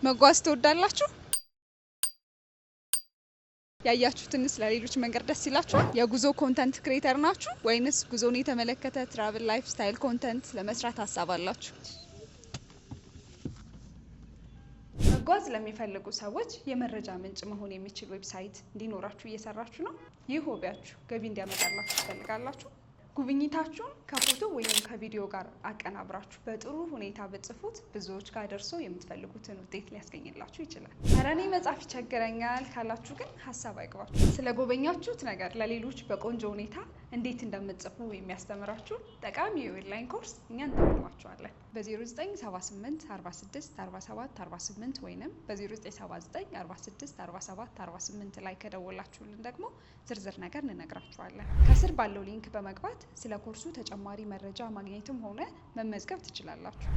መጓዝ ትወዳላችሁ? ያያችሁትንስ ለሌሎች መንገር ደስ ይላችኋል? የጉዞ content creator ናችሁ ወይንስ ጉዞን የተመለከተ travel lifestyle content ለመስራት ሀሳብ አላችሁ? መጓዝ ለሚፈልጉ ሰዎች የመረጃ ምንጭ መሆን የሚችል website እንዲኖራችሁ እየሰራችሁ ነው? ይህ hobby ያችሁ ገቢ እንዲያመጣላችሁ ትፈልጋላችሁ? ጉብኝታችሁን ከፎቶ ወይም ከቪዲዮ ጋር አቀናብራችሁ በጥሩ ሁኔታ ብትጽፉት ብዙዎች ጋር ደርሶ የምትፈልጉትን ውጤት ሊያስገኝላችሁ ይችላል። ኧረ እኔ መጻፍ ይቸግረኛል ካላችሁ ግን ሀሳብ አይግባችሁ። ስለ ጎበኛችሁት ነገር ለሌሎች በቆንጆ ሁኔታ እንዴት እንደምትጽፉ የሚያስተምራችሁ ጠቃሚ የ online course እኛ እንጠቁማችኋለን። በ0978 46 47 48 ወይም በ0979 46 47 48 ላይ ከደወላችሁልን ደግሞ ዝርዝር ነገር እንነግራችኋለን። ከስር ባለው link በመግባት ስለ ኮርሱ ተጨማሪ መረጃ ማግኘትም ሆነ መመዝገብ ትችላላችሁ።